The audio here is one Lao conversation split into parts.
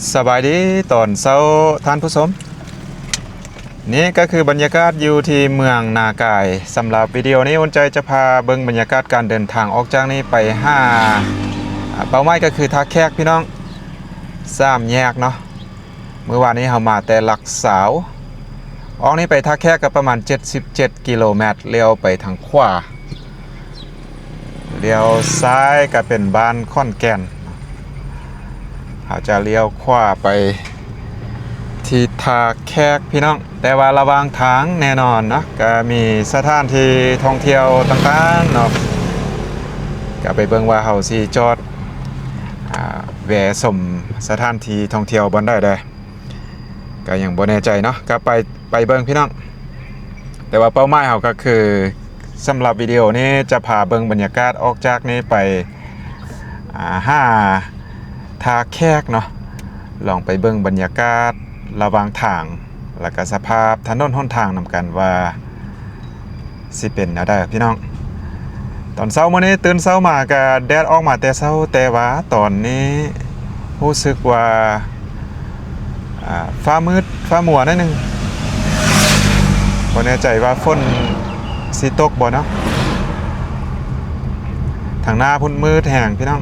ສະບາຍດີຕອນເຊົ້າທ່ານຜູ້ຊົມ. ນີ້ກໍຄືບັນຍາກາດຢູ່ທີ່ເມືອງນາກາຍ. ສຳລັບວິດີໂອນີ້ ອຸ່ນໃຈຈະພາເບິ່ງບັນຍາກາດການເດີນທາງອອກຈາກນີ້ໄປຫາ ອາ ເປົ້າໝາຍກໍຄືທ່າແຂກພີ່ນ້ອງ, ສາມແຍກເນາະ. ມື້ວານນີ້ເຮົາມາແຕ່ຫຼັກຊາວ ອອກນີ້ໄປທ່າແຂກກໍປະມານເຈັດສິບເຈັດກິໂລແມັດ, ລ້ຽວໄປທາງຂວາ ລ້ຽວຊ້າຍກໍເປັນບ້ານຂອນແກ່ນ. ເຮົາຈະລ້ຽວຂວາໄປທີ່ທ່າແຂກພີ່ນ້ອງ, ແຕ່ວ່າລະຫວ່າງທາງແນ່ນອນເນາະ ກໍມີສະຖານທີ່ທ່ອງທ່ຽວຕ່າງໆເນາະ, ກໍໄປເບິ່ງວ່າເຮົາຊິຈອດ ອາ ແວ່ຊົມສະຖານທີ່ທ່ອງທ່ຽວບ່ອນໃດແດ່ ກໍຍັງບໍ່ແນ່ໃຈເນາະ, ກໍໄປ ໄປເບິ່ງພີ່ນ້ອງ. ແຕ່ວ່າເປົ້າໝາຍເຮົາກໍຄື ສຳລັບວິດີໂອນີ້ຈະພາເບິ່ງບັນຍາກາດອອກຈາກນີ້ໄປ ອາ ຫາທ່າແຂກເນາະ, ລອງໄປເບິ່ງບັນຍາກາດລະຫວ່າງທາງ ແລ້ວກໍສະພາບຖະໜົນຫົນທາງນຳກັນວ່າ ຊິເປັນແນວໃດພີ່ນ້ອງ. ຕອນເຊົ້າມື້ນີ້ຕື່ນເຊົ້າມາກະແດດອອກມາແຕ່ເຊົ້າ, ແຕ່ວ່າຕອນນີ້ຮູ້ສຶກວ່າ ອາ ຟ້າມືດຟ້າມົວໜ້ອຍໜຶ່ງ, ບໍ່ແນ່ໃຈວ່າຝົນຊິຕົກບໍ່ເນາະ. ທາງໜ້າພຸ້ນມືດແຮງພີ່ນ້ອງ.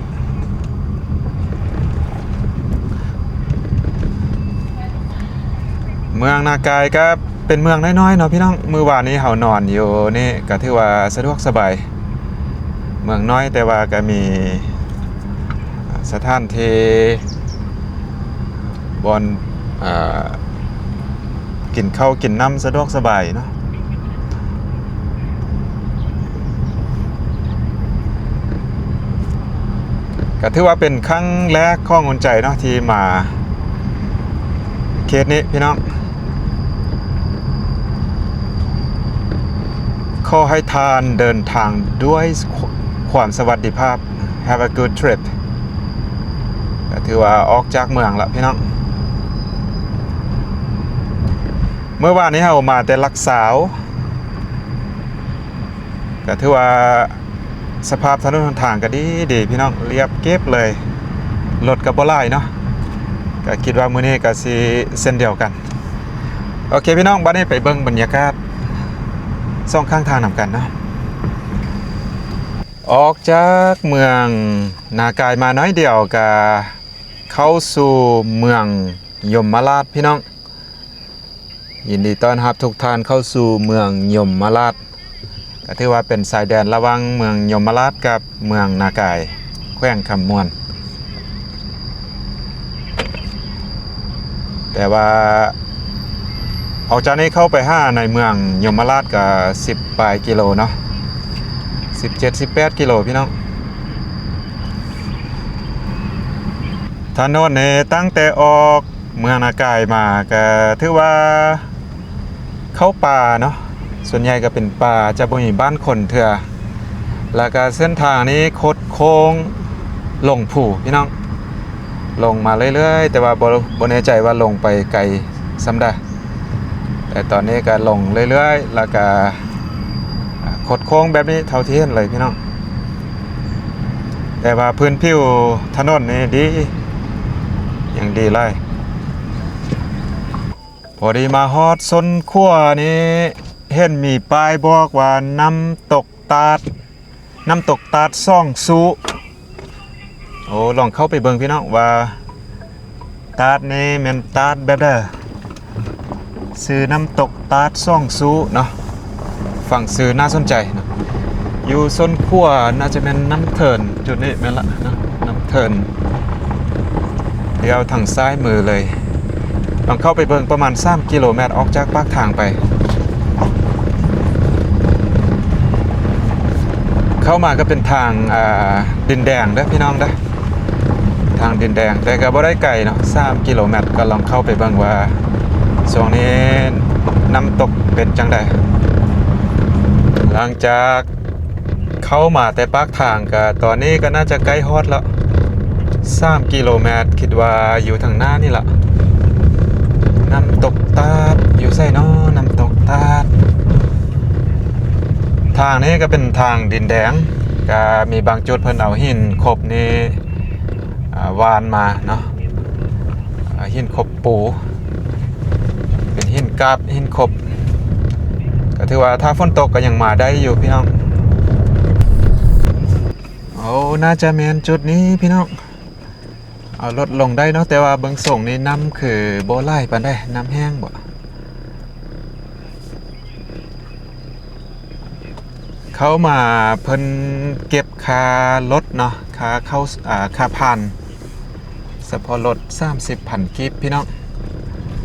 ເມືອງນາກາຍກໍເປັນເມືອງນ້ອຍໆເນາະພີ່ນ້ອງ. ມື້ວານນີ້ເຮົານອນຢູ່ນີ້ກໍຖືວ່າສະດວກສະບາຍ, ເມືອງນ້ອຍແຕ່ວ່າກໍມີສະຖານທີ່ບ່ອນ ອາ ກິນເຂົ້າກິນນ້ຳສະດວກສະບາຍເນາະ. ກໍຖືວ່າເປັນຄັ້ງແລກຂອງອຸ່ນໃຈເນາະ ທີ່ມາເຂດນີ້ພີ່ນ້ອງ. ຂໍໃຫ້ທ່ານເດີນທາງດ້ວຍຄວາມສະຫວັດດີພາບ. Have a good trip. ກໍຖືວ່າອອກຈາກເມືອງລະພີ່ນ້ອງ. ເມື່ອວານນີ້ເຮົາມາແຕ່ຫຼັກຊາວ, ກໍຖືວ່າສະພາບຖະໜົນຫົນທາງກໍດີໆ ພີ່ນ້ອງ, ລຽບເກັບເລີຍ, ລົດກໍບໍ່ຫຼາຍເນາະ, ກໍຄິດວ່າມື້ນີ້ກໍຊິເຊັ່ນດຽວກັນ. ໂອເຄພີ່ນ້ອງ, ບັດນີ້ໄປເບິ່ງບັນຍາກາດສອງຂ້າງທາງນຳກັນເນາະ. ອອກຈາກເມືອງນາກາຍມາໜ້ອຍດຽວ ກໍເຂົ້າສູ່ເມືອງຍົມມະລາດພີ່ນ້ອງ. ຍິນດີຕ້ອນຮັບທຸກທ່ານເຂົ້າສູ່ເມືອງຍົມມະລາດ, ກໍຖືວ່າເປັນຊາຍແດນລະຫວ່າງເມືອງຍົມມະລາດກັບເມືອງນາກາຍ ແຂວງຄຳມ່ວນ. ແຕ່ວ່າອອກຈາກນີ້ເຂົ້າໄປຫາໃນເມືອງຍົມມະລາດກໍສິບປາຍກິໂລເນາະ, ສິບເຈັດ ສິບແປດກິໂລພີ່ນ້ອງ. ຖະໜົນນີ້ຕັ້ງແຕ່ອອກເມືອງນາກາຍມາກໍຖືວ່າເຂົ້າປ່າເນາະ, ສ່ວນໃຫຍ່ກໍເປັນປ່າ, ຈະບໍ່ມີບ້ານຄົນເທື່ອ. ແລ້ວກໍເສັ້ນທາງນີ້ຄົດໂຄ້ງລົງພູພີ່ນ້ອງ, ລົງມາເລື້ອຍໆ ແຕ່ວ່າບໍ່ ບໍ່ແນ່ໃຈວ່າລົງໄປໄກສ່ຳໃດ. ແຕ່ຕອນນີ້ກໍລົງເລື້ອຍໆ ແລ້ວກໍ ອາ ຄົດໂຄ້ງແບບນີ້ເທົ່າທີ່ເຫັນເລີຍພີ່ນ້ອງ. ແຕ່ວ່າພື້ນຜິວຖະໜົນນີ້ດີ, ຍັງດີຫຼາຍ. ພໍດີມາຮອດຊົນຂົວນີ້ ເຫັນມີປ້າຍບອກວ່ານ້ຳຕົກຕາດ, ນ້ຳຕົກຕາດສອງຊູ້. ໂອ້ ລອງເຂົ້າໄປເບິ່ງພີ່ນ້ອງວ່າຕາດນີ້ແມ່ນຕາດແບບໃດ. ຊື່ນ້ຳຕົກຕາດສອງຊູ້ເນາະ, ຟັງຊື່ໜ້າສົນໃຈເນາະ. ຢູ່ຊົນຂົວ ໜ້າຈະແມ່ນນ້ຳເທີນ, ຈຸດນີ້ແມ່ນລະເນາະ, ນ້ຳເທີນ. ລ້ຽວທາງຊ້າຍມືເລີຍ, ຕ້ອງເຂົ້າໄປເບິ່ງປະມານສາມກິໂລແມັດອອກຈາກປາກທາງໄປ. ເຂົ້າມາກໍເປັນທາງ ອາ ດິນແດງເດີພີ່ນ້ອງເດີ, ທາງດິນແດງ, ແຕ່ກໍບໍ່ໄດ້ໄກເນາະ, ສາມກິໂລແມັດ. ກໍລອງເຂົ້າໄປເບິ່ງວ່າຊ່ວງນີ້ນ້ຳຕົກເປັນຈັ່ງໃດ. ຫຼັງຈາກ ເຂົ້າມາແຕ່ປາກທາງ ກະຕອນນີ້ກໍໜ້າຈະໃກ້ຮອດແລ້ວ, ສາມກິໂລແມັດ, ຄິດວ່າຢູ່ທາງໜ້ານີ້ລະ. ນ້ຳຕົກຕາດ ຢູ່ໃສນໍ ນ້ຳຕົກຕາດ? ທາງນີ້ກໍເປັນທາງດິນແດງ, ກະມີບາງຈຸດເພິ່ນເອົາຫີນຄົບນີ້ ອາ ຫວ່ານມາເນາະ. ຫີນຂົບປູ ເປັນຫີນກາບ ຫີນຂົບ ກໍຖືວ່າຖ້າຝົນຕົກກໍຍັງມາໄດ້ຢູ່ພີ່ນ້ອງ. ໂອ້ ໜ້າຈະແມ່ນຈຸດນີ້ພີ່ນ້ອງ. ເອົາລົດລົງໄດ້ເນາະ ແຕ່ວ່າເບິ່ງຊົງນີ້ນ້ຳຄືບໍ່ຫຼາຍປານໃດ ນ້ຳແຫ້ງບໍ? ເຂົ້າມາເພິ່ນເກັບຄ່າລົດເນາະ ຄ່າເຂົ້າ ອ່າ ຄ່າຜ່ານ ສະເພາະລົດສາມສິບພັນກີບພີ່ນ້ອງ.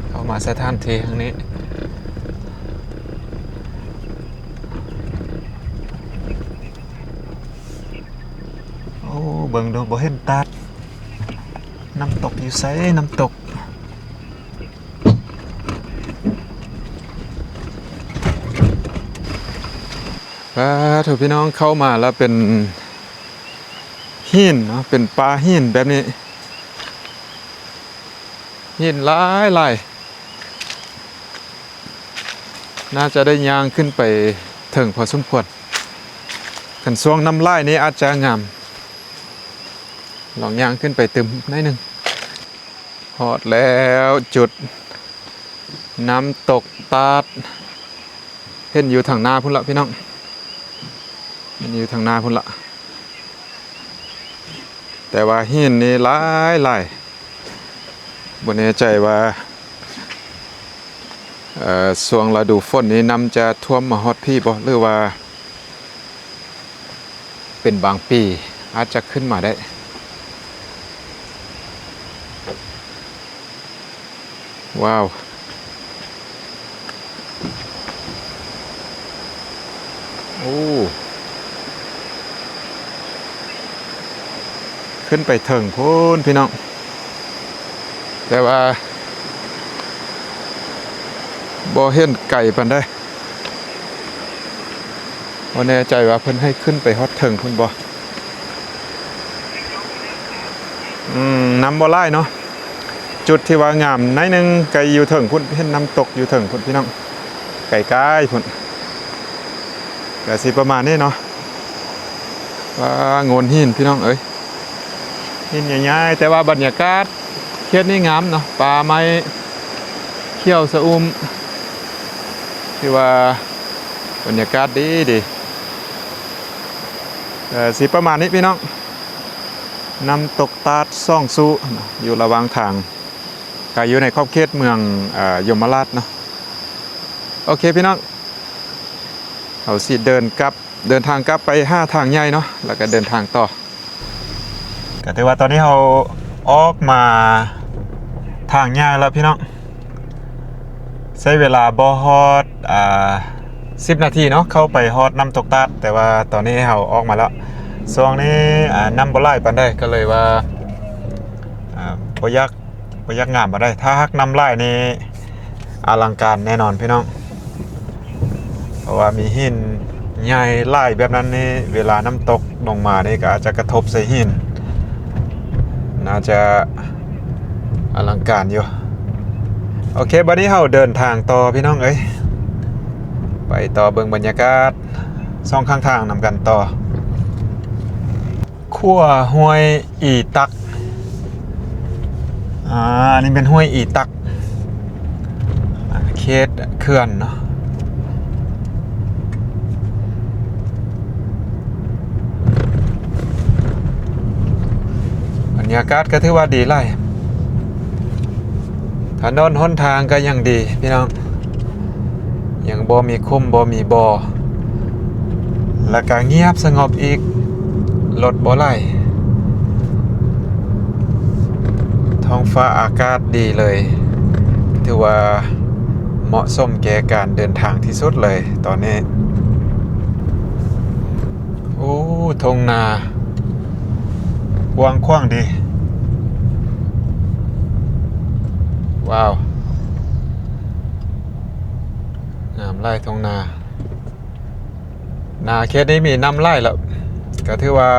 ເຂົ້າມາສະຖານທີ່ແຫ່ງນີ້ ໂອ້ ເບິ່ງດູ ບໍ່ເຫັນຕາດ ນ້ຳຕົກຢູ່ໃສ ນ້ຳຕົກ? ປາໂທ້ ພີ່ນ້ອງ ເຂົ້າມາແລ້ວເປັນຫີນເນາະ ເປັນປ່າຫີນແບບນີ້ ຫີນຫຼາຍໆ ໜ້າຈະໄດ້ຍ່າງຂຶ້ນໄປເຖິງພໍສົມຄວນ. ຄັນຊ່ວງນ້ຳຫຼາຍນີ້ອາດຈະງາມ ລອງຍ່າງຂຶ້ນໄປຕື່ມໜ້ອຍໜຶ່ງ. ຮອດແລ້ວຈຸດນ້ຳຕົກຕາດ ເຫັນຢູ່ທາງໜ້າພຸ້ນລະພີ່ນ້ອງ ເຫັນຢູ່ທາງໜ້າພຸ້ນລະ ແຕ່ວ່າຫີນນີ້ຫຼາຍໆ ບໍ່ແນ່ໃຈວ່າ ເອີ ຊ່ວງລະດູຝົນນີ້ນ້ຳຈະຖ້ວມມາຮອດພີ້ບໍ່ ຫຼືວ່າ ເປັນບາງປີອາດຈະຂຶ້ນມາໄດ້. ວ້າວ ໂອ້ ຂຶ້ນໄປເຖິງພຸ້ນພີ່ນ້ອງ ແຕ່ວ່າບໍ່ເຫັນໄກປານໃດ. ບໍ່ແນ່ໃຈວ່າເພິ່ນໃຫ້ຂຶ້ນໄປຮອດເທິງພຸ້ນບໍ່? ອືມ ນ້ຳບໍ່ຫຼາຍເນາະ ຈຸດທີ່ວ່າງາມໜ້ອຍໜຶ່ງ ໄກຢູ່ເທິງພຸ້ນ ເຫັນນ້ຳຕົກຢູ່ເທິງພຸ້ນພີ່ນ້ອງ ໄກໆພຸ້ນ ກະຊິປະມານນີ້ເນາະ. ວ້າ ໂງ່ນຫີນພີ່ນ້ອງເອີຍ ຫີນໃຫຍ່ໆ ແຕ່ວ່າບັນຍາກາດເຂດນີ້ງາມເນາະ ປ່າໄມ້ຂຽວຊະອຸ່ມ ຖືວ່າບັນຍາກາດດີໆ. ເອີ ຊິປະມານນີ້ພີ່ນ້ອງ ນ້ຳຕົກຕາດສອງຊູ້ ຢູ່ລະຫວ່າງທາງ ກະຢູ່ໃນຂອບເຂດເມືອງ ເອີ ຍົມມະລາດເນາະ. ໂອເຄພີ່ນ້ອງ ເຮົາຊິເດີນກັບ ເດີນທາງກັບໄປຫາທາງໃຫຍ່ເນາະ ແລ້ວກະເດີນທາງຕໍ່. ກະຖືວ່າຕອນນີ້ເຮົາອອກມາທາງໃຫຍ່ແລ້ວພີ່ນ້ອງ ໃຊ້ເວລາບໍ່ຮອດ ອ່າ ສິບນາທີເນາະ ເຂົ້າໄປຮອດນ້ຳຕົກຕາດ ແຕ່ວ່າຕອນນີ້ເຮົາອອກມາແລ້ວ. ຊ່ວງນີ້ ອ່າ ນ້ຳບໍ່ຫຼາຍປານໃດ ກໍເລີຍວ່າ ອ່າ ບໍ່ຢາກ ບໍ່ຢາກງາມປານໃດ ຖ້າຫາກນ້ຳຫຼາຍນີ້ອະລັງການແນ່ນອນພີ່ນ້ອງ ເພາະວ່າມີຫີນໃຫຍ່ຫຼາຍແບບນັ້ນນີ້ ເວລານ້ຳຕົກລົງມານີ້ກໍອາດຈະກະທົບໃສ່ຫີນ ໜ້າຈະອະລັງການຢູ່. ໂອເຄ ບັດນີ້ເຮົາເດີນທາງຕໍ່ພີ່ນ້ອງເອີຍ ໄປຕໍ່ເບິ່ງບັນຍາກາດສອງຂ້າງທາງນຳກັນຕໍ່. ຂົວຫ້ວຍອີຕັກ ອ່າ ອັນນີ້ແມ່ນຫ້ວຍອີຕັກ ເຂດເຂື່ອນເນາະ. ບັນຍາກາດກໍຖືວ່າດີຫຼາຍ ຖະໜົນຫົນທາງກໍຍັງດີພີ່ນ້ອງ ຍັງບໍ່ມີຂຸມບໍ່ມີບໍ່ ແລ້ວກະງຽບສະຫງົບອີກ ລົດບໍ່ຫຼາຍ ທ້ອງຟ້າອາກາດດີເລີຍ ຖືວ່າເໝາະສົມແກ່ການເດີນທາງທີ່ສຸດເລີຍຕອນນີ້. ໂອ້ ທົ່ງນາກວ້າງຂວາງດີ ວ້າວ ງາມຫຼາຍທົ່ງນາ. ນາເຂດນີ້ມີນ້ຳຫຼາຍແລ້ວ ກໍຖືວ່າ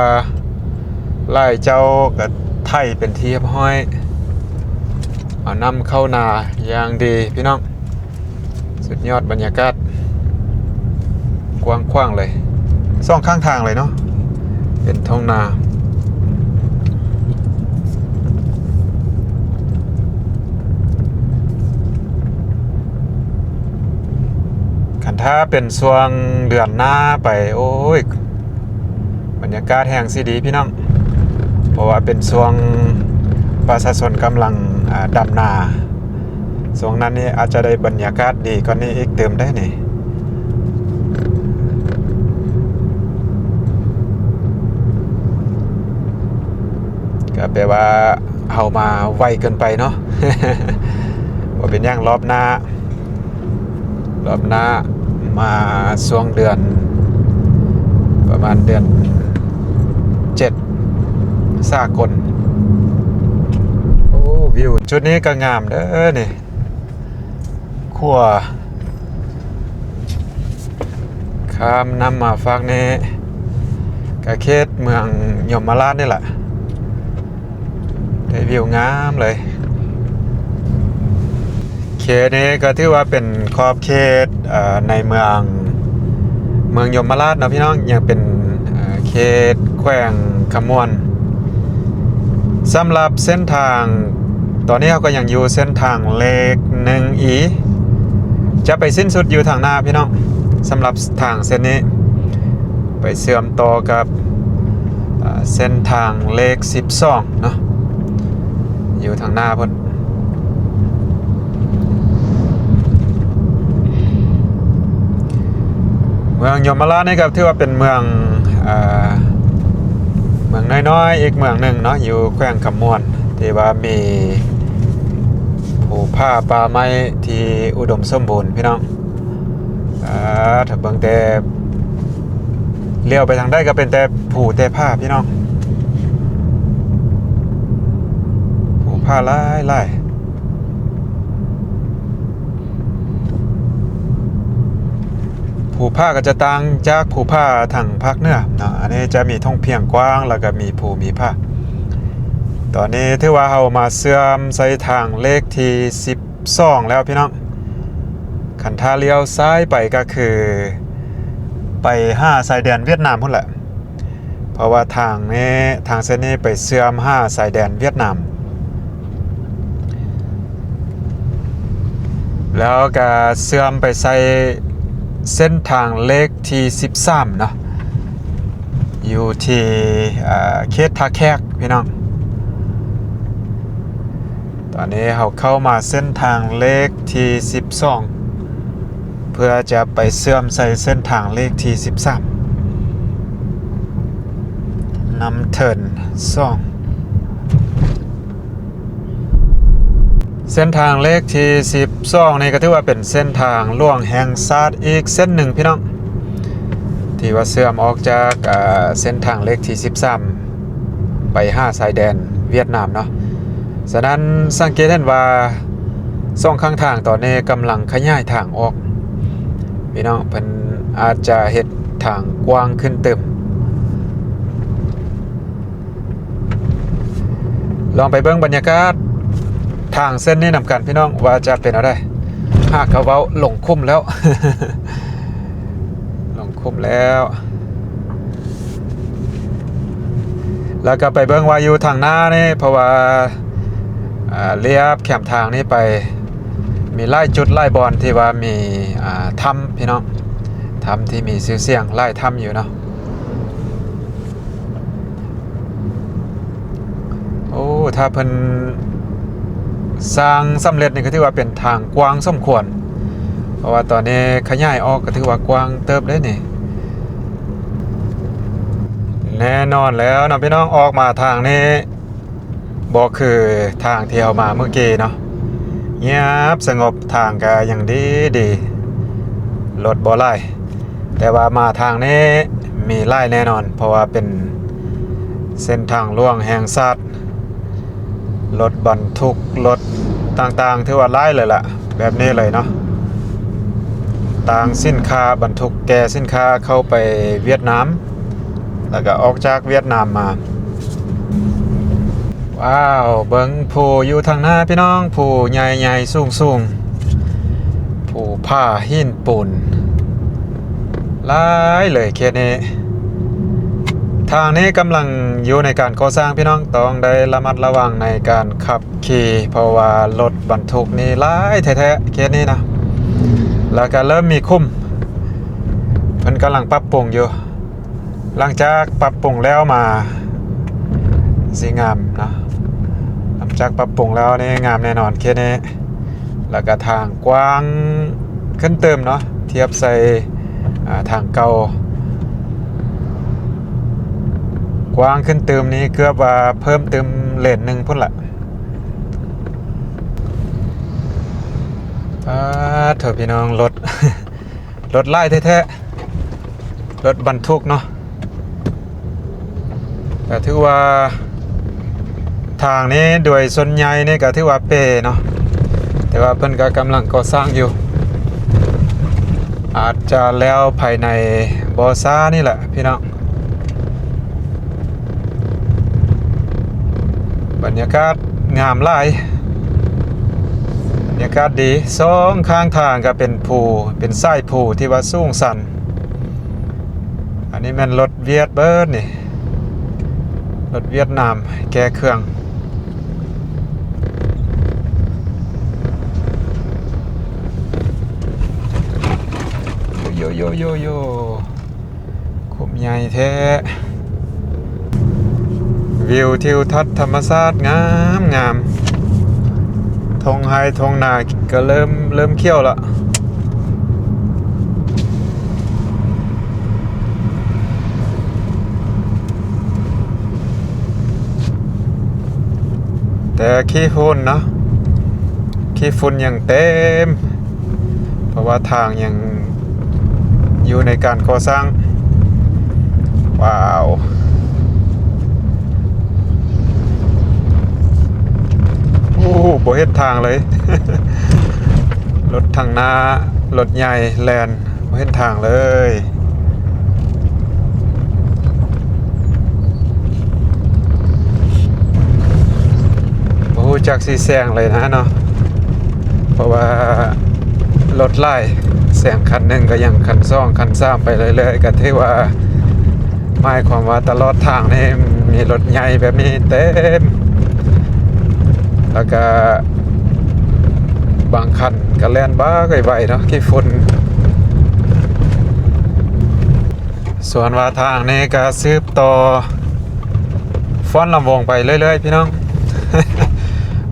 ຫຼາຍເຈົ້າກໍໄຖເປັນທີ່ຮຽບຮ້ອຍ ເອົານ້ຳເຂົ້ານາຢ່າງດີພີ່ນ້ອງ. ສຸດຍອດບັນຍາກາດກວ້າງຂວາງເລີຍ ສອງຂ້າງທາງເລີຍເນາະ ເປັນທົ່ງນາ. ຖ້າເປັນຊ່ວງເດືອນໜ້າໄປ ໂອ້ຍ ບັນຍາກາດແຮ່ງຊິດີພີ່ນ້ອງ ເພາະວ່າເປັນຊ່ວງປະຊາຊົນກຳລັງ ອ່າ ດຳນາ ຊ່ວງນັ້ນນີ້ອາດຈະໄດ້ບັນຍາກາດດີກວ່ານີ້ອີກຕື່ມໄດ໋ນີ້ ກໍແປວ່າເຮົາມາໄວເກີນໄປເນາະ ບໍ່ເປັນຫຍັງ ລອບໜ້າ ລອບໜ້າມາຊ່ວງເດືອນ ປະມານເດືອນເຈັດ ສາກົນ. ໂອ້ ວິວຈຸດນີ້ກໍງາມເດີນີ້ ຂົວຂ້າມນ້ຳມາຟາກນີ້ ກໍເຂດເມືອງຍົມມະລາດນີ້ແຫຼະ. ໄດ້ວິວງາມເລີຍ. ເຂດນີ້ກໍຖືວ່າເປັນຂອບເຂດ ເອີ ໃນເມືອງ ເມືອງຍົມມະລາດເນາະພີ່ນ້ອງ ຍັງເປັນ ເອີ ເຂດແຂວງຄຳມ່ວນ. ສຳລັບເສັ້ນທາງ ຕອນນີ້ເຮົາກໍຍັງຢູ່ເສັ້ນທາງເລກໜຶ່ງອີ ຈະໄປສິ້ນສຸດຢູ່ທາງໜ້າພີ່ນ້ອງ. ສຳລັບທາງເສັ້ນນີ້ ໄປເຊື່ອມຕໍ່ກັບ ເອີ ເສັ້ນທາງເລກສິບສອງເນາະ ຢູ່ທາງໜ້າພຸ້ນ. ເມືອງຍົມມະລາດນີ້ກໍຖືວ່າເປັນເມືອງ ເອີ ເມືອງນ້ອຍໆ ອີກເມືອງໜຶ່ງເນາະ ຢູ່ແຂວງຄຳມ່ວນ ທີ່ວ່າມີພູຜາປ່າໄມ້ທີ່ອຸດົມສົມບູນພີ່ນ້ອງ. ອ່າ ຖ້າເບິ່ງແຕ່ ຫຼຽວໄປທາງໃດກໍເປັນແຕ່ພູແຕ່ຜາພີ່ນ້ອງ ພູຜາຫຼາຍໆ. ພູຜາກໍຈະຕ່າງຈາກພູຜາທາງພາກເໜືອເນາະ ອັນນີ້ຈະມີທົ່ງພຽງກວ້າງ ແລ້ວກໍມີພູມີຜາ. ຕອນນີ້ຖືວ່າເຮົາມາເຊື່ອມໃສ່ທາງເລກທີສິບ ສອງແລ້ວພີ່ນ້ອງ. ຄັນຖ້າລ້ຽວຊ້າຍໄປກໍຄືໄປຫາຊາຍແດນຫວຽດນາມພຸ້ນແຫຼະ ເພາະວ່າທາງນີ້ ທາງເສັ້ນນີ້ໄປເຊື່ອມຫາຊາຍແດນຫວຽດນາມ ແລ້ວກໍເຊື່ອມໄປໃສ່ເສັ້ນທາງເລກທີສິບສາມເນາະ ຢູ່ທີ່ ເອີ ເຂດທ່າແຂກພີ່ນ້ອງ. ຕອນນີ້ເຮົາເຂົ້າມາເສັ້ນທາງເລກທີສິບສອງ ເພື່ອຈະໄປເຊື່ອມໃສ່ເສັ້ນທາງເລກທີສິບສາມ ນຳເທີນສອງ. ເສັ້ນທາງເລກທີສິບສອງນີ້ກໍຖືວ່າເປັນເສັ້ນທາງຫຼວງແຫ່ງຊາດອີກເສັ້ນໜຶ່ງພີ່ນ້ອງ ທີ່ວ່າເຊື່ອມອອກຈາກ ເອີ ເສັ້ນທາງເລກທີສິບສາມ ໄປຫາຊາຍແດນຫວຽດນາມເນາະ. ສະນັ້ນສັງເກດເຫັນວ່າສອງຂ້າງທາງຕອນນີ້ກຳລັງຂະຫຍາຍທາງອອກ ພີ່ນ້ອງ ເພິ່ນອາດຈະເຮັດທາງກວ້າງຂຶ້ນຕື່ມ. ລອງໄປເບິ່ງບັນຍາກາດທາງເສັ້ນນີ້ນຳກັນພີ່ນ້ອງ ວ່າຈະເປັນແນວໃດ. ຫາກະເວົ້າລົງຂຸມແລ້ວ ລົງຂຸມແລ້ວ ແລ້ວກໍໄປເບິ່ງວ່າຢູ່ທາງໜ້ານີ້ ເພາະວ່າ ອ່າ ລຽບແຄມທາງນີ້ໄປ ມີຫຼາຍຈຸດຫຼາຍບ່ອນທີ່ວ່າມີ ອ່າ ຖ້ຳພີ່ນ້ອງ ຖ້ຳທີ່ມີຊື່ສຽງຫຼາຍຖ້ຳຢູ່ເນາະ. ໂອ້ ຖ້າເພິ່ນສ້າງສຳເລັດນີ້ກໍຖືວ່າເປັນທາງກວ້າງສົມຄວນ ເພາະວ່າຕອນນີ້ຂະຫຍາຍອອກກໍຖືວ່າກວ້າງເຕີບເດ້ນີ້. ແນ່ນອນແລ້ວເນາະພີ່ນ້ອງ ອອກມາທາງນີ້ ບໍ່ຄືທາງທີ່ເຮົາມາມື້ກີ້ເນາະ ງຽບສະຫງົບ ທາງກະຍັງດີດີ ລົດບໍ່ຫຼາຍ ແຕ່ວ່າມາທາງນີ້ມີຫຼາຍແນ່ນອນ ເພາະວ່າເປັນເສັ້ນທາງຫຼວງແຫ່ງຊາດ ລົດບັນທຸກ ລົດຕ່າງໆ ຖືວ່າຫຼາຍເລີຍລະ ແບບນີ້ເລີຍເນາະ ຕ່າງສິນຄ້າ ບັນທຸກແກ່ສິນຄ້າເຂົ້າໄປຫວຽດນາມ ແລ້ວກໍອອກຈາກຫວຽດນາມມາ. ວ້າວ ເບິ່ງພູຢູ່ທາງໜ້າພີ່ນ້ອງ ພູໃຫຍ່ໆ ສູງໆ ພູຜາຫີນປູນ ຫຼາຍເລີຍເຂດນີ້. ທາງນີ້ກຳລັງຢູ່ໃນການກໍ່ສ້າງພີ່ນ້ອງ ຕ້ອງໄດ້ລະມັດລະວັງໃນການຂັບ ຂີ່ ເພາະວ່າລົດບັນທຸກນີ້ຫຼາຍແທ້ໆ ເຂດນີ້ນະ ແລ້ວກໍເລີ່ມມີຂຸມ ພິ່ນກຳລັງປັບປຸງຢູ່. ຫຼັງຈາກປັບປຸງແລ້ວມາຊິງາມເນາະ. ຫຼັງຈາກປັບປຸງແລ້ວນີ້ງາມແນ່ນອນເຂດນີ້. ແລ້ວກະທາງກວ້າງຂຶ້ນຕື່ມເນາະ ທຽບໃສ່ ອາ ທາງເກົ່າ ກວ້າງຂຶ້ນຕື່ມນີ້ ເກືອບວ່າເພີ່ມຕື່ມເລນໜຶ່ງພຸ້ນລະ. ປາດໂທ້ ພີ່ນ້ອງ ລົດ ລົດຫຼາຍແທ້ໆ ລົດບັນທຸກເນາະ. ກະຖືວ່າທາງນີ້ໂດຍສ່ວນໃຫຍ່ນີ້ກະຖືວ່າເປເນາະ ແຕ່ວ່າເພິ່ນກະກຳລັງກໍ່ສ້າງຢູ່ ອາດຈະແລ້ວພາຍໃນບໍ່ຊ້ານີ້ແຫຼະພີ່ນ້ອງ. ບັນຍາກາດງາມຫຼາຍ ບັນຍາກາດດີ ສອງຂ້າງທາງກະເປັນພູ ເປັນສາຍພູທີ່ວ່າສູງຊັນ. ອັນນີ້ແມ່ນລົດຫວຽດເບິດນີ້ ລົດຫວຽດນາມແກ່ເຄື່ອງ. ໂຢໂຢໂຢໂຢ ຄຸ້ມໃຫຍ່ແທ້. ວິວທິວທັດທຳມະຊາດງາມໆ ທົ່ງໄຮ່ທົ່ງນາກະເລີ່ມ ເລີ່ມຂຽວລະ. ແຕ່ຂີ້ຝຸ່ນເນາະ ຂີ້ຝຸ່ນຍັງເຕັມ ເພາະວ່າທາງຍັງຢູ່ໃນການກໍ່ສ້າງ. ວ້າວ ໂອ້ ບໍ່ເຫັນທາງເລີຍ ລົດທາງໜ້າ ລົດໃຫຍ່ແລ່ນ ບໍ່ເຫັນທາງເລີຍ. ບໍ່ຮູ້ຈັກຊິແຊງເລີຍນະເນາະ ເພາະວ່າລົດຫຼາຍ ແຊງຄັນໜຶ່ງກະຍັງ ຄັນສອງ ຄັນສາມ ໄປເລື້ອຍໆ ກະຖືວ່າ ໝາຍຄວາມວ່າຕະຫຼອດທາງນີ້ມີລົດໃຫຍ່ແບບນີ້ເຕັມ ແລ້ວກະບາງຄັນກະແລ່ນບາກໄວໆເນາະ ຂີ້ຝຸ່ນ. ສ່ວນວ່າທາງນີ້ກະສືບຕໍ່ຟ້ອນລຳວົງໄປເລື້ອຍໆ ພີ່ນ້ອງ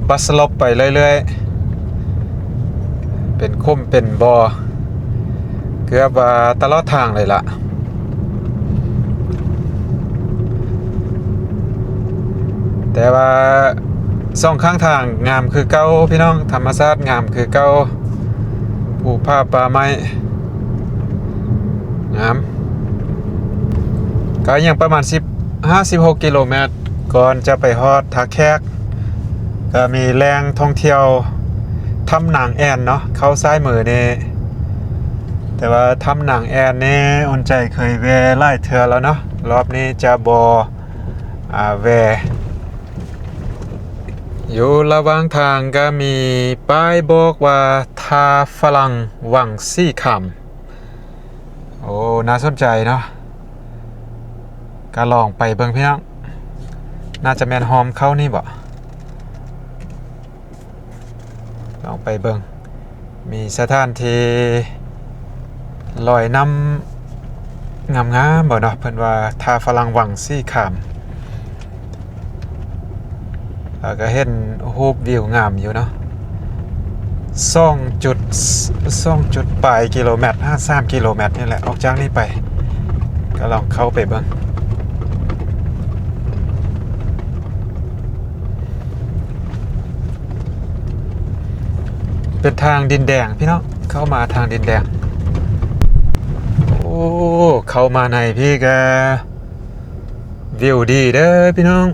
ບັດສະຫຼົບໄປເລື້ອຍໆ ເປັນຂຸມເປັນບໍ່ ເກືອບວ່າຕະຫຼອດທາງເລີຍລະ. ແຕ່ວ່າສອງຂ້າງທາງງາມຄືເກົ່າ ພີ່ນ້ອງ ທຳມະຊາດງາມຄືເກົ່າ ພູຜາປ່າໄມ້ງາມ. ກະຍັງປະມານສິບ ຫ້າ ສິບຫົກກິໂລແມັດ ກ່ອນຈະໄປຮອດທ່າແຂກ ກະມີແຫຼ່ງທ່ອງທ່ຽວຖ້ຳນາງແອ່ນເນາະ ເຂົ້າຊ້າຍມືນີ້. ແຕ່ວ່າຖ້ຳນາງແອ່ນນີ້ ອຸ່ນໃຈເຄີຍແວ່ຫຼາຍເທື່ອແລ້ວເນາະ ລອບນີ້ຈະບໍ່ ອາ ແວ່. ຢູ່ລະຫວ່າງທາງກະມີປ້າຍບອກວ່າ ທ່າຝຣັ່ງວັງສີຄາມ. ໂອ້ ໜ້າສົນໃຈເນາະ ກະລອງໄປເບິ່ງພີ່ນ້ອງ. ໜ້າຈະແມ່ນຮ່ອມເຂົ້ານີ້ບໍ? ລອງໄປເບິ່ງ ມີສະຖານທີ່ລອຍນ້ຳງາມໆບໍ່ເນາະ ເພິ່ນວ່າທ່າຝຣັ່ງວັງສີຄາມ. ແລ້ວກະເຫັນຮູບວິວງາມຢູ່ເນາະ ສອງຈຸດ ສອງຈຸດປາຍກິໂລແມັດ ຫາສາມກິໂລແມັດນີ້ແຫຼະ ອອກຈາກນີ້ໄປ ກະລອງເຂົ້າໄປເບິ່ງ. ເປັນທາງດິນແດງພີ່ນ້ອງ ເຂົ້າມາທາງດິນແດງ. ໂອ້ ເຂົ້າມາໃນພີ້ກະວິວດີເດີພີ່ນ້ອງ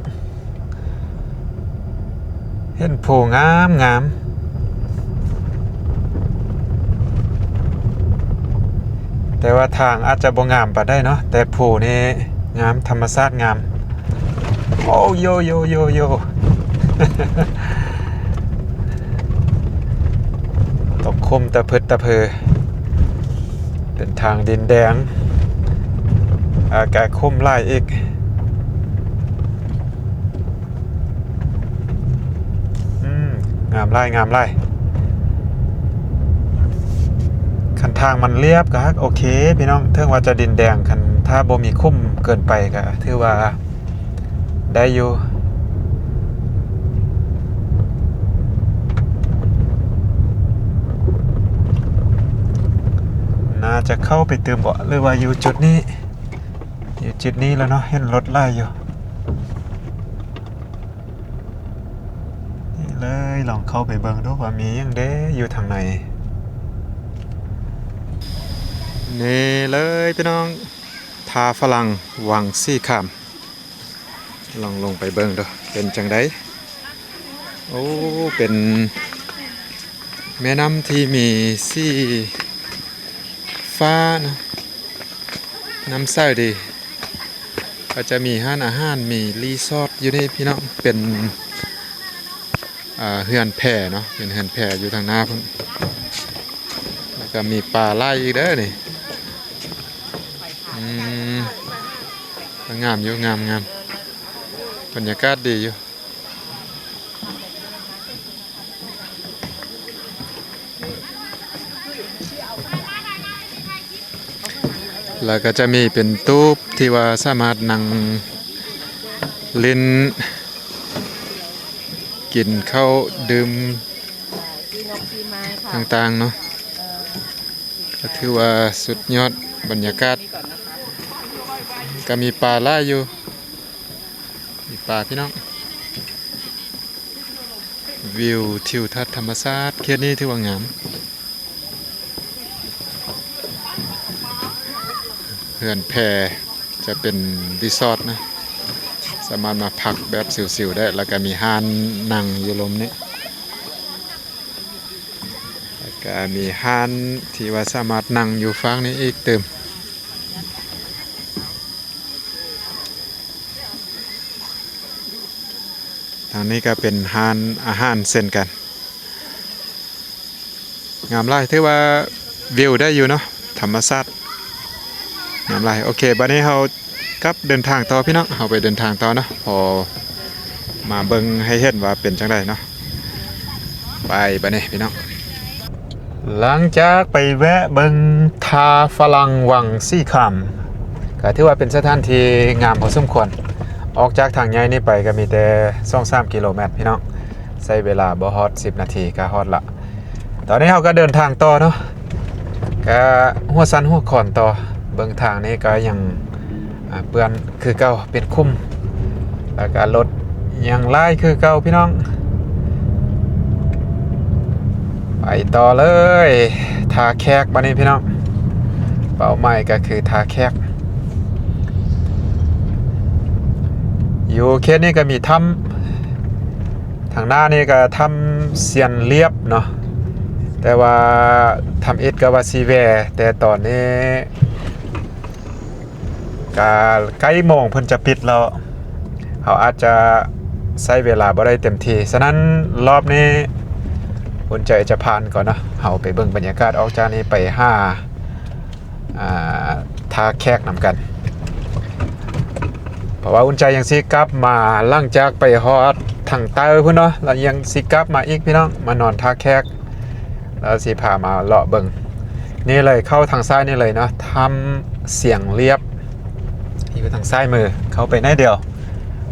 ເຫັນພູງາມໆ ແຕ່ວ່າທາງອາດຈະບໍ່ງາມປານໃດເນາະ ແຕ່ພູນີ້ງາມ ທຳມະຊາດງາມ. ໂອ້ ໂຢໂຢໂຢໂຢ ຕົກຂຸມຕະພຶດຕະເພີ ເປັນທາງດິນແດງ ອາ ກະຂຸມຫຼາຍອີກ. ອືມ ງາມຫຼາຍ ງາມຫຼາຍ. ຄັນທາງມັນລຽບກໍໂອເຄພີ່ນ້ອງ, ເຖິງວ່າຈະດິນແດງ, ຄັນຖ້າບໍ່ມີຂຸມເກີນໄປກໍຖືວ່າໄດ້ຢູ່. ໜ້າຈະເຂົ້າໄປຕື່ມບໍ ຫຼືວ່າຢູ່ຈຸດນີ້? ຢູ່ຈຸດນີ້ແລ້ວເນາະ, ເຫັນລົດຫຼາຍຢູ່. ນີ້ເລີຍ, ລອງເຂົ້າໄປເບິ່ງດູວ່າມີຫຍັງເດ້ຢູ່ທາງໃນ. ນີ້ເລີຍພີ່ນ້ອງ, ທ່າຝຣັ່ງວັງສີຄາມ. ລອງລົງໄປເບິ່ງດູເປັນຈັ່ງໃດ. ໂອ້ ເປັນແມ່ນ້ຳທີ່ມີສີຟ້ານະ, ນ້ຳໃສດີ. ກໍຈະມີຮ້ານອາຫານ, ມີຣີສອດຢູ່ນີ້ພີ່ນ້ອງ, ເປັນ ອ່າ ເຮືອນແພເນາະ, ເປັນເຮືອນແພຢູ່ທາງໜ້າພຸ້ນ. ແລ້ວກໍມີປາໄຫຼອີກເດີນີ້. ອືມ ງາມຢູ່, ງາມໆ, ບັນຍາກາດດີຢູ່. ແລ້ວກໍຈະມີເປັນຕູບທີ່ວ່າສາມາດນັ່ງຫຼິ້ນ ກິນເຂົ້າດື່ມຕ່າງໆເນາະ, ກໍຖືວ່າສຸດຍອດບັນຍາກາດ. ກໍມີປາຫຼາຍຢູ່, ມີປາພີ່ນ້ອງ. ວິວທິວທັດທຳມະຊາດເຂດນີ້ຖືວ່າງາມ. ເຮືອນແພຈະເປັນຣີສອດນະ, ສາມາດມາພັກແບບຊິວໆໄດ້, ແລ້ວກະມີຮ້ານນັ່ງຢູ່ລົມນີ້, ແລ້ວກະມີຮ້ານທີ່ວ່າສາມາດນັ່ງຢູ່ຟາກນີ້ອີກຕື່ມ. ທາງນີ້ກໍເປັນຮ້ານອາຫານເຊັ່ນກັນ. ງາມຫຼາຍ, ຖືວ່າວິວໄດ້ຢູ່ເນາະ, ທຳມະຊາດງາມຫຼາຍ. ໂອເຄ, ບັດນີ້ເຮົາກັບເດີນທາງຕໍ່ພີ່ນ້ອງ, ເຮົາໄປເດີນທາງຕໍ່ເນາະ, ພໍມາເບິ່ງໃຫ້ເຫັນວ່າເປັນຈັ່ງໃດເນາະ. ໄປບາດນີ້ພີ່ນ້ອງ, ຫຼັງຈາກໄປແວະເບິ່ງທ່າຝຣັ່ງວັງສີຄາມ ກໍຖືວ່າເປັນສະຖານທີ່ງາມພໍສົມຄວນ. ອອກຈາກທາງໃຫຍ່ນີ້ໄປກໍມີແຕ່ສອງສາມກິໂລແມັດພີ່ນ້ອງ, ໃຊ້ເວລາບໍ່ຮອດສິບນາທີກໍຮອດລະ. ຕອນນີ້ເຮົາກໍເດີນທາງຕໍ່ເນາະ, ກໍຫົວສັນຫົວຂອນຕໍ່. ເບິ່ງທາງນີ້ກໍຍັງ ອ່າ ເປື້ອນຄືເກົ່າ, ເປັນຂຸມ, ແລ້ວກະລົດຍັງຫຼາຍຄືເກົ່າພີ່ນ້ອງ. ໄປຕໍ່ເລີຍ ທ່າແຂກບາດນີ້ພີ່ນ້ອງ, ເປົ້າໝາຍກໍຄືທ່າແຂກ. ຢູ່ເຂດນີ້ກໍມີຖ້ຳ, ທາງໜ້ານີ້ກໍຖ້ຳຊຽນລຽບເນາະ, ແຕ່ວ່າທຳອິດກໍວ່າຊິແວ່, ແຕ່ຕອນນີ້ ກະໃກ້ໂມງເພິ່ນຈະປິດແລ້ວ, ເຮົາອາດຈະໃຊ້ເວລາບໍ່ໄດ້ເຕັມທີ່. ສະນັ້ນ ລອບນີ້ອຸ່ນໃຈຈະຜ່ານກ່ອນເນາະ, ເຮົາໄປເບິ່ງບັນຍາກາດອອກຈາກນີ້ໄປຫາ ອ່າ ທ່າແຂກນຳກັນ, ເພາະວ່າອຸ່ນໃຈຍັງຊິກັບມາ ຫຼັງຈາກໄປຮອດທາງໃຕ້ພຸ້ນເນາະ, ແລ້ວຍັງຊິກັບມາອີກພີ່ນ້ອງ, ມານອນທ່າແຂກ. ລາວຊິພາມາເລາະເບິ່ງ. ນີ້ເລີຍ ເຂົ້າທາງຊ້າຍນີ້ເລີຍເນາະ, ຖ້ຳຊຽນລຽບ ຢູ່ທາງຊ້າຍມື, ເຂົ້າໄປໜ້ອຍດຽວ,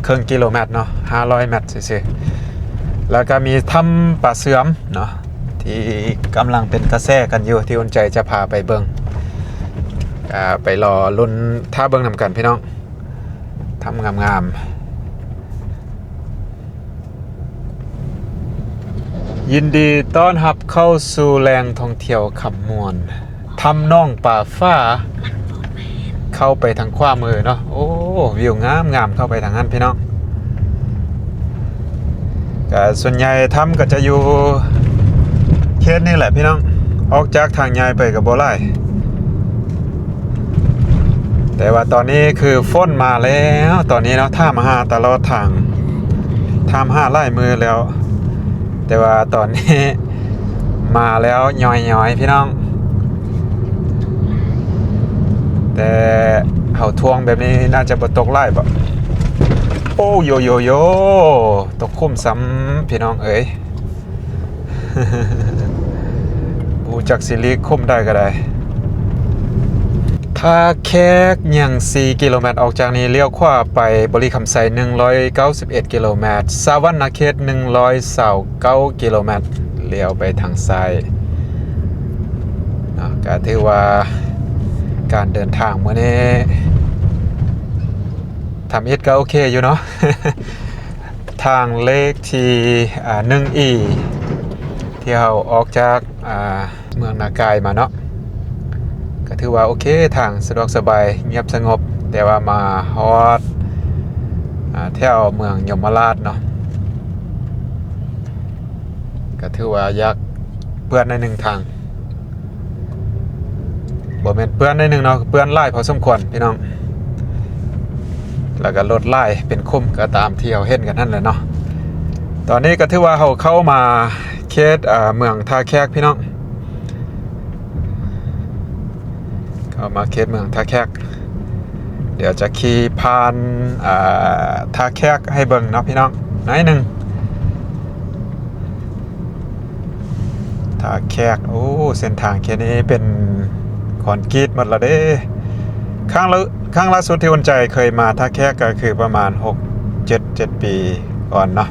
ເຄິ່ງກິໂລແມັດເນາະ, ຫ້າຮ້ອຍແມັດຊື່ໆ. ແລ້ວກໍມີຖ້ຳປາເຊື່ອມເນາະ, ທີ່ກຳລັງເປັນກະແສກັນຢູ່, ທີ່ອຸ່ນໃຈຈະພາໄປເບິ່ງ. ກໍໄປລໍລຸ້ນຖ້າເບິ່ງນຳກັນພີ່ນ້ອງ, ຖ້ຳງາມໆ. ຍິນດີຕ້ອນຮັບເຂົ້າສູ່ແຫຼ່ງທ່ອງທ່ຽວຄຳມ່ວນ, ຖ້ຳໜອງປາຝາ, ເຂົ້າໄປທາງຂວາມືເນາະ. ໂອ້ ວິວງາມໆ, ເຂົ້າໄປທາງນັ້ນພີ່ນ້ອງ. ກະສ່ວນໃຫຍ່ຖ້ຳກໍຈະຢູ່ເຂດນີ້ແຫຼະພີ່ນ້ອງ, ອອກຈາກທາງໃຫຍ່ໄປກໍບໍ່ຫຼາຍ. ແຕ່ວ່າຕອນນີ້ຄືຝົນມາແລ້ວຕອນນີ້ເນາະ, ຖາມຫາຕະຫຼອດທາງ, ຖາມຫາຫຼາຍມື້ແລ້ວ, ແຕ່ວ່າຕອນນີ້ມາແລ້ວຍ້ອຍໆ ພີ່ນ້ອງ. ແຕ່ເຮົາທ່ວງແບບນີ້ໜ້າຈະບໍ່ຕົກຫຼາຍບໍ? ໂອ້ ໂຢໂຢໂຢ, ຕົກຂຸມຊ້ຳພີ່ນ້ອງເອີຍ. ຮູ້ຈັກຊິຫຼີກຂຸມໃດກໍໄດ້. ທ່າແຂກຍັງສີ່ກິໂລແມັດ, ອອກຈາກນີ້ລ້ຽວຂວາໄປບໍລິຄຳໄຊໜຶ່ງຮ້ອຍເກົ້າສິບເອັດກິໂລແມັດ, ສະຫວັນນະເຂດໜຶ່ງຮ້ອຍຊາວເກົ້າກິໂລແມັດ, ລ້ຽວໄປທາງຊ້າຍເນາະ. ກໍຖືວ່າການເດີນທາງມື້ນີ້ທຳອິດກໍໂອເຄຢູ່ເນາະ. ທາງເລກທີ ອາ ໜຶ່ງອີ ທີ່ເຮົາອອກຈາກ ອາ ເມືອງນາກາຍມາເນາະ ກໍຖືວ່າໂອເຄ, ທາງສະດວກສະບາຍ ງຽບສະຫງົບ, ແຕ່ວ່າມາຮອດ ອາ ແຖວເມືອງຍົມມະລາດເນາະ ກໍຖືວ່າຢາກເປື້ອນໜ້ອຍໜຶ່ງທາງ. ບໍ່ແມ່ນເປື້ອນໜ້ອຍໜຶ່ງເນາະ, ເປື້ອນຫຼາຍພໍສົມຄວນພີ່ນ້ອງ, ແລ້ວກໍລົດຫຼາຍເປັນຂຸມ ກໍຕາມທີ່ເຮົາເຫັນກັນຫັ້ນແຫຼະເນາະ. ຕອນນີ້ກໍຖືວ່າເຮົາເຂົ້າມາເຂດ ເອີ ເມືອງທ່າແຂກພີ່ນ້ອງ, ເຂົ້າມາເຂດເມືອງທ່າແຂກ. ດຽວຈະຂີ່ຜ່ານ ອາ ທ່າແຂກໃຫ້ເບິ່ງເນາະພີ່ນ້ອງ ໜ້ອຍໜຶ່ງ. ທ່າແຂກ, ໂອ້ ເສັ້ນທາງເຂດນີ້ເປັນຄອນກຣີດໝົດແລ້ວເດ້. ຄັ້ງລະ ຄັ້ງລ່າສຸດທີ່ອຸ່ນໃຈເຄີຍມາທ່າແຂກກໍຄືປະມານຫົກ ເຈັດ ເຈັດປີກ່ອນເນາະ.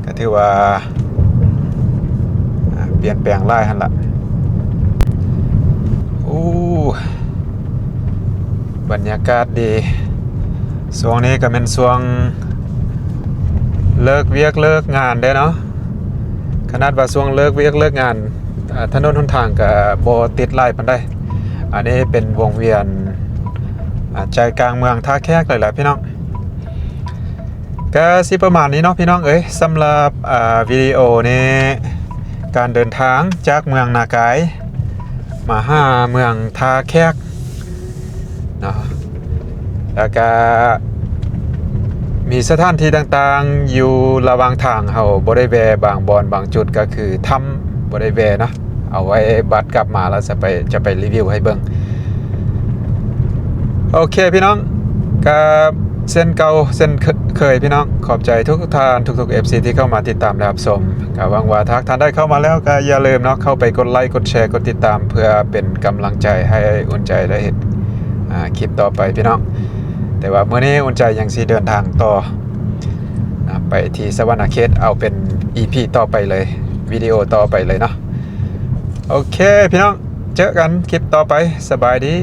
ກໍຖືວ່າ ອາ ປ່ຽນແປງຫຼາຍຫັ້ນລະ. ໂອ້ ບັນຍາກາດດີ. ຊ່ວງນີ້ກໍແມ່ນຊ່ວງເລີກວຽກເລີກງານເດ້ເນາະ. ຂະໜາດວ່າຊ່ວງເລີກວຽກເລີກງານ ອາ ຖະໜົນຫົນທາງກໍບໍ່ຕິດຫຼາຍປານໃດ. ອັນນີ້ເປັນວົງວຽນ ອາ ໃຈກາງເມືອງທ່າແຂກເລີຍລະພີ່ນ້ອງ. ກະຊິປະມານນີ້ເນາະພີ່ນ້ອງເອີຍ, ສຳລັບ ອາ ວິດີໂອນີ້ ການເດີນທາງຈາກເມືອງນາກາຍມາຫາເມືອງທ່າແຂກເນາະ. ແລ້ວກະມີສະຖານທີ່ຕ່າງໆຢູ່ລະຫວ່າງທາງ, ເຮົາບໍ່ໄດ້ແວ່ບາງບ່ອນບາງຈຸດ ກໍຄືຖ້ຳບໍ່ໄດ້ແວ່ເນາະ. ເອົາໄວ້ບັດກັບມາແລ້ວຈະໄປ ຈະໄປຣີວິວໃຫ້ເບິ່ງ. ໂອເຄພີ່ນ້ອງ, ກໍເຊັ່ນເກົ່າເຊັ່ນເຄີຍພີ່ນ້ອງ, ຂອບໃຈທຸກໆທ່ານ ທຸກໆເອັຟຊີທີ່ເຂົ້າມາຕິດຕາມ ແລະ ຮັບຊົມ. ກໍຫວັງວ່າຖ້າທ່ານໃດເຂົ້າມາແລ້ວ ກໍຢ່າລືມເນາະ, ເຂົ້າໄປກົດໄລ ກົດແຊ ກົດຕິດຕາມ ເພື່ອເປັນກຳລັງໃຈໃຫ້ອຸ່ນໃຈໄດ້ເຮັດ ອາ ຄລິບຕໍ່ໄປພີ່ນ້ອງ. ແຕ່ວ່າມື້ນີ້ອຸ່ນໃຈຍັງຊິເດີນທາງຕໍ່ ນະ ໄປທີ່ສະຫວັນນະເຂດ ເອົາເປັນອີພີຕໍ່ໄປເລີຍ, ວິດີໂອຕໍ່ໄປເລີຍເນາະ. ໂອເຄພີ່ນ້ອງ, ເຈີກັນຄລິບຕໍ່ໄປ. ສະບາຍດີ.